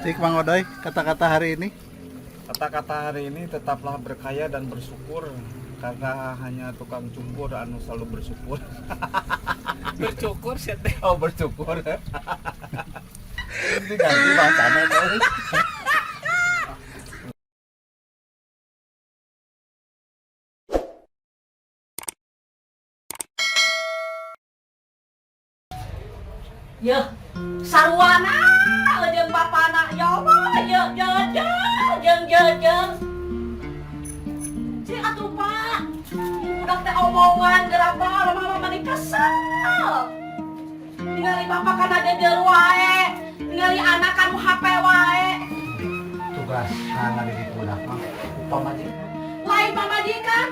Cik Mang Odoy, kata-kata hari ini. Kata-kata hari ini, tetaplah berkaya dan bersyukur karena hanya tukang cukur anu selalu bersyukur. Bercukur sih teh. Oh, bersyukur. Ini ganti bahasanya tuh. Yeuh, saruana jeung bapana, ya Allah, yeuh jeung jeung jeung jeung. Cing atuh, Pak. Budak teh omongan gerapa mama mani kesel. Ningali bapak kana jejer wae, ningali anak kanu HP wae. Tugas ngadidik budak mah pamajikan. Lain pamajikan.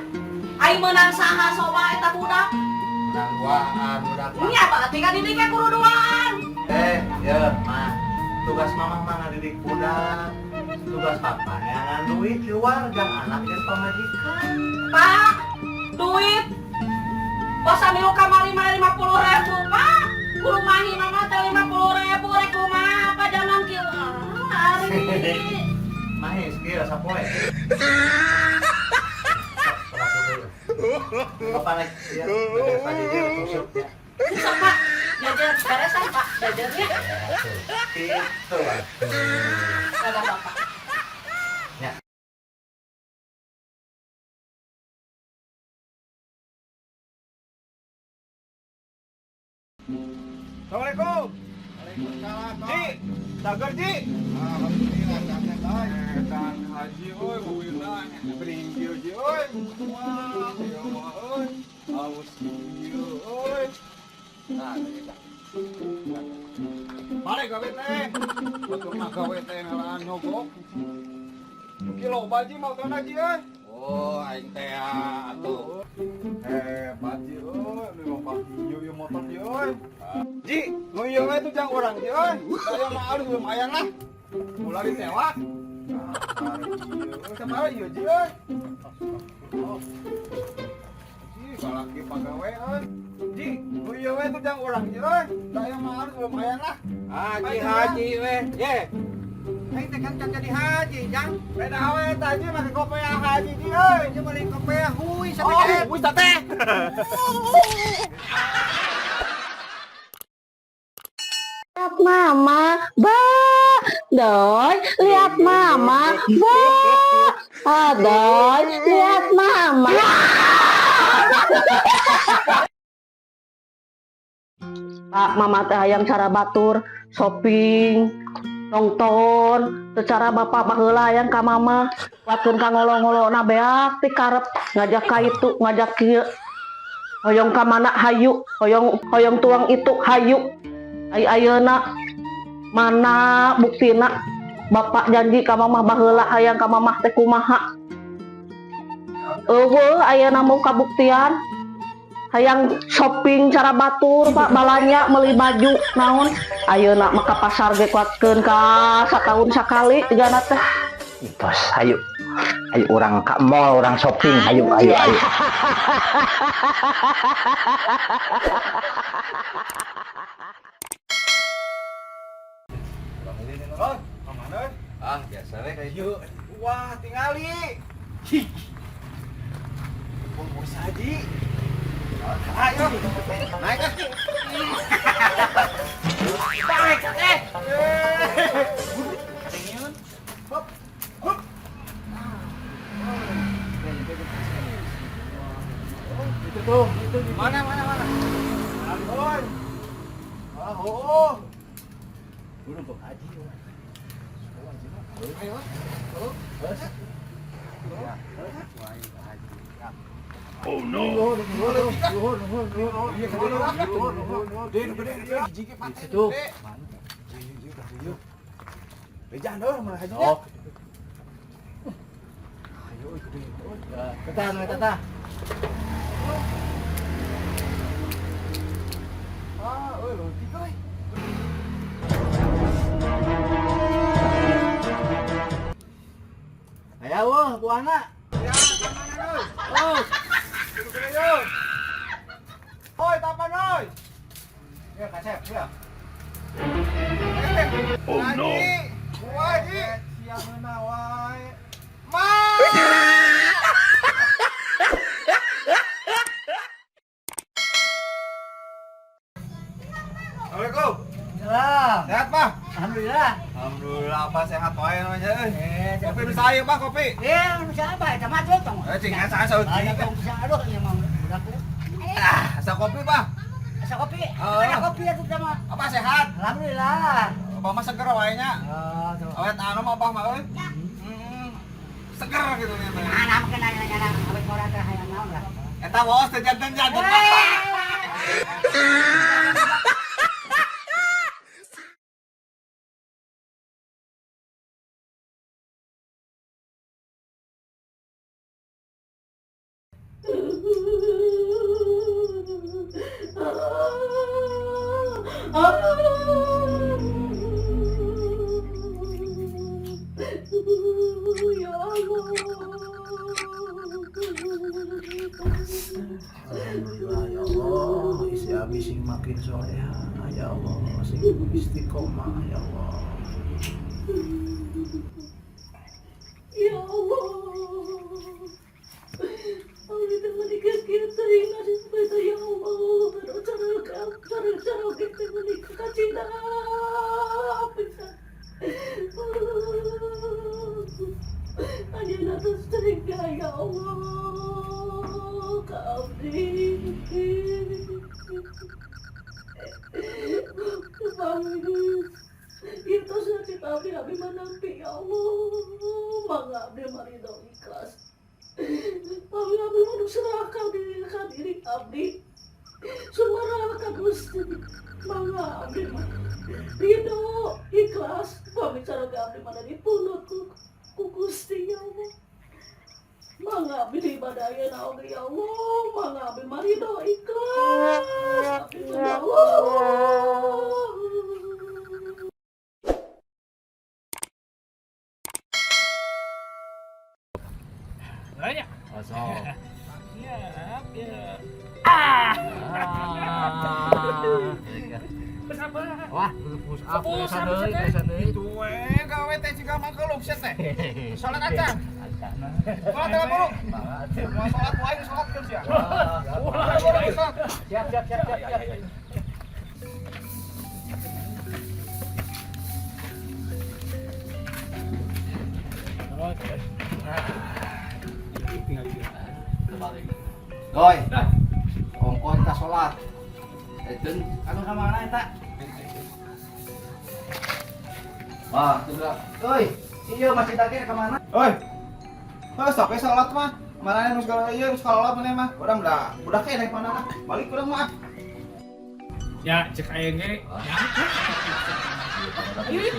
Ai meunang saha soba eta budak? Menang duaan budak mah. Nya berarti kan didiknya kudu duaan. Eh, ya, mah. Tugas mama mah ngadidik budak. Tugas papa neangan duit di luar jang anak jeung pamajikan. Pak, duit. Bos milu kamari mah 50.000, Pak. Kudu mahi mama teh 50.000 rek kumaha apa zaman kieu ari. Mahi kieu sapoe. Sok, sholat dulu. Papa naik ya, beres aja dia tusuk ya. Sok, Pak, jajan beresan, Pak, jajannya. Itu atuh. Dadah, Bapak. Ya. Assalamualaikum. Waalaikumsalam. Ji, cager, Ji. Alhamdulillah, santai euy. Edan haji euy, mobilna beringgil, Ji euy. Wah, ya Allah euy. Halus kieu euy. Nah, eta. Balik gawe teh. Batur mah gawe teh ngalaan nyogok. Kilo baji mau tanah, Ji euy. Oh, aing teh atuh. Hebat, Ji euy, nu lompat ieu ieu motor, Ji euy. Ji, nu ieu we tuh jang urang, Ji euy. Saya mah alus lumayan lah. Ulah ditewak. Sabaraha ieu, Ji euy? Oh. Ji, salaki pagawe euy. Ji, nu ieu we tuh jang urang, Ji euy. Saya mah alus lumayan lah. Haji haji we. Ye. Aing teh kan can jadi haji, Jang. Beda we eta, Ji, make kopiah haji, Ji euy. Jeung meuli kopiah hui Oh, sampe wis teh. Lihat mama, ba, Doy, lihat mama, ba, Adoy, lihat mama. Pak, mama teh hayang cara batur, shopping, nonton, secara bapak baheula hayang ka mama, kuatkeun ka ngolo-ngolona beak ti karep ngajak ka itu, ngajak kieu. Hoyong ka mana hayu, hoyong hoyong tuang itu hayu. Ai ayeuna mana buktina bapak janji ka mamah baheula hayang ka mamah teh kumaha? Euweuh ayeuna mau kabuktian. Hayang shopping cara batur, Pak, balanja meuli baju naon, ayeuna mah ka pasar ge kuatkeun ka satahun sakali jigana teh. Tos, ayo. Ayo urang ka mall, urang shopping. Ayo, ayo, ayo. Oh, ka mana euy? Ah, biasa we kayak gitu. Wah, tingali. Hi. Bos haji. Ayo, naik ah. Naik, eh. Hop, hop. Itu tuh, itu Mana, mana, mana? Oi. Ah, oh. Udah kok haji. Ayo. Terus. Ya. Oh no. Nuhun, nuhun, nuhun. Iya, Nuhun, nuhun, nuhun. Itu. Bejan dong, mana haji? Oh. Ayo, gede. Tata, tata. Ah, euy, leutik euy. Aya wah, buahna. Ya, mana euy? Oh, Duduk gede yuk. Oi, tapan oi. ya kasep, ya. Oh no. wae, Ji. Sia meuna wae. Ma! Assalamualaikum. Salam. Sehat, Pak? Alhamdulillah. Alhamdulillah, Abah sehat wae namanya euy. Eh, Kopi nu saya, Pak, kopi. Eh, nu siapa? Eta mah tuh tong. Eh, cing saya saeutik. Ada tong bisa aduh ieu mah budak teh. Ah, asa kopi, Pak. Asa kopi. Oh. Ada kopi atuh teh mah. Abah sehat. Alhamdulillah. Abah mah seger wae nya. Oh, tuh. Awet anu mah Abah mah euy. Seger gitu nya teh. Anak mah kena nanya awet ngora teh hayang naon lah. Eta waos teh janten-janten. Ya Allah. Alhamdulillah ya Allah, istri abi sing makin soleha ya Allah, sing istiqomah ya Allah. Ya Allah. Abdi teh menikah kieu teuing nasib teh ya Allah. Aduh, cara cara cara kita menikah kacinta pisan. Ayeuna tos tega ya Allah ka abdi. Pamit. Ieu tos nasib abdi, abdi mah nampi ya Allah. Mangga abdi mah ridho ikhlas. Abdi abdi mah nu serahkan diri ka diri abdi. Suara ka Gusti. Mangga abdi mah ridho ikhlas. Pamit sareng abdi mah dipunut ku Gusti ya Allah. Mangga abdi ibadah ayeuna oge ya Allah. Mangga abdi mah ridho ikhlas. Abdi mah ya Allah. Nanya. Masuk. Siap ya. Ah. Terus apa? Wah, push up, Push up, deui, teh. esa deui. Itu we gawe teh ciga mangkeluk sia teh. Salat acan. Salat teh buru. Mau salat wae salat keun sia. Ulah, Buru salat. Siap, siap, siap, siap, siap. Oke. Tinggal di Doi. Ongkoh kita sholat. Itu anu ka mana eta? Wah, itu bilang. Oi, iya masih tadi ke mana? Oi. Heuh, sok we salat mah. Mana nu segala ieu nu salat maneh mah. Urang udah udah keneh mana lah. Balik urang mah. Ya, cek aing ge. Iya,